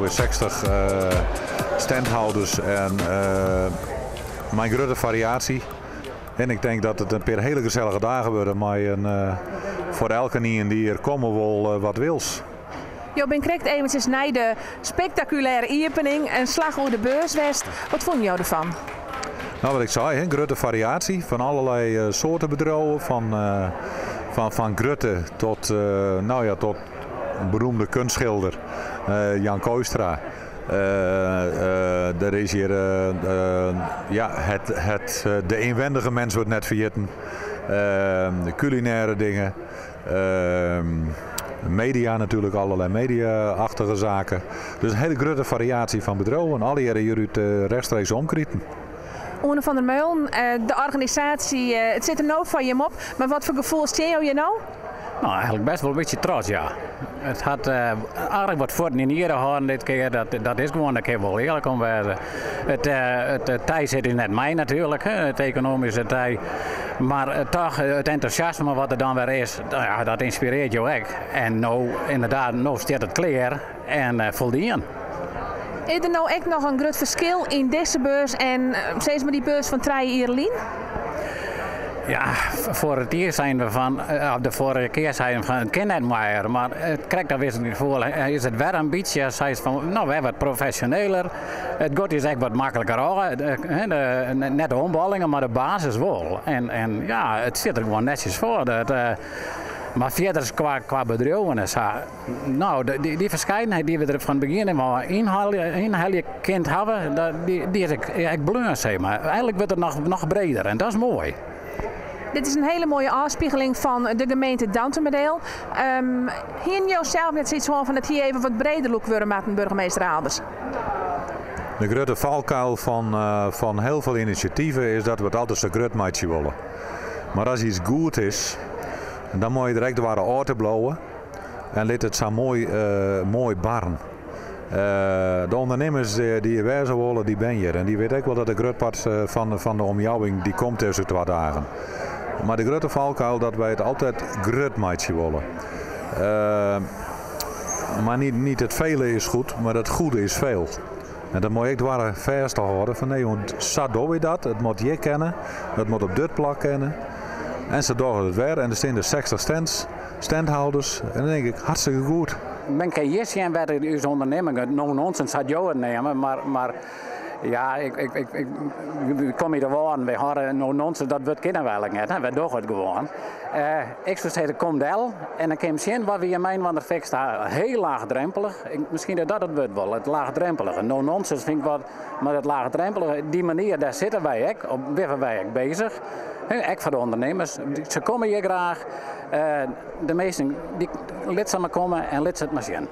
alweer 60 standhouders en mei in grutte fariaasje. En ik tink dat it in pear hiele gesellige dagen wurde mei in, foar elkenien dy't hjir komme wol wat wils. Jo binne krekt eventsjes nei de spektakulêre iepening in slach oer de beurs west. Wat fûnen jo derfan? Nou, wat ik sei, hè, grutte fariaasje fan allerlei soarten bedriuwen. Fan grutte tot, nou ja, tot beroemde kunstschilder Jan Kooistra. Der is hjir, ja, het, de inwendige mens wurdt net ferjitten. De kulinêre dingen. Media natuerlik, allerlei media-achtige saken. Dus in hiele grutte fariaasje fan bedriuwen, allegearre hjir út rechtstreeks omkriten. Oene van der Meulen, de organisaasje, it sit der no foar jim op, mar wat foar gefoel stean jo hjir no? No, eigenlik bêst wol in bytsje trots, ja. It hat aardich wat fuotten yn de ierde hâlden dit kear. Dat is gewoan, dêr kin wol earlik om wêze. It tij sit ús net mei natuerlik, it ekonomyske tij. Mar toch, it entûsjasme wat der dan wer is, ja, dat ynspirearret jo ek. En no, ynderdaad, no stiet it klear en foldien. Is der no ek noch in grut ferskil yn dizze beurs en sis mar dy beurs fan 3 jier lyn? Ja, foar it jier seinen we fan, of de foarige kear seinen we fan, it kin net moaier. Mar krekt dan wist ik it gefoel, is it wer in bytsje, seist fan, no wer wat profesjoneler. It giet ús ek wat makliker ôf. Net de omballingen, mar de basis wol. En ja, it stiet der gewoan netsjes foar. Dat, mar fierders kwa bedriuwen en sa, no, dy ferskeidenheid dy't we der fan it begjin ôf ynhelje kind hawwe, dy is ek bleaun, sis mar. Eigenlik wurdt it noch breder en dat is moai. Dit is in hiele moaie ôfspiegeling fan de gemeente Dantumadiel. Hienen jo sels net sayts hân fan it hie even wat breder lûkt wurde moatten, burgemeester Aalbers? De grutte falkuil fan hiel folle inisjativen is dat we it altyd sa grut meitsje wolle. Mar as iets goed is, dan moatte je der ek doare ôf te bliuwe en lit it sa moai barren. De ûndernimmers dy't hjir wêze wolle, dy binne hjir. En dy witte ek wol dat in grut part fan de omjouwing dy komt dizze 2 dagen. Mar de grutte falkuil dat wy it altyd grut meitsje wolle. Mar niet het vele is goed, mar het goede is veel. En dat moat je ek doare fêst te hâlden fan nee, want sa dogge wy dat. It moat hjir kinne, it moat op dit plak kinne. En se dogge it wer en der stean der 60 stands, standhouders. En dan tink ik, hartstikke goed. Men kin hjir sjen wêr't ús ûndernimming, no nonsense sa't jo it neame, mar ja, ik kom yn de Wâlden, wy hâlde no nonsense, dat wurd kinne wy eigenlik net, wy dogge it gewoan. Ik soe sizze, kom del en dan kin je sjen wat wy hjir mei-inoar fikst ha. Hiel laachdrompelich, miskien dat dat it wurd wol, it laachdrompelige. No nonsense fyn ik wat, mar it laachdrompelige, dy manier, dêr sitte wy ek, op binne wy ek bezich. Ek foar de ûndernimmers, se komme hjir graach. De minsken, dy, lit se mar komme en lit se it mar sjen.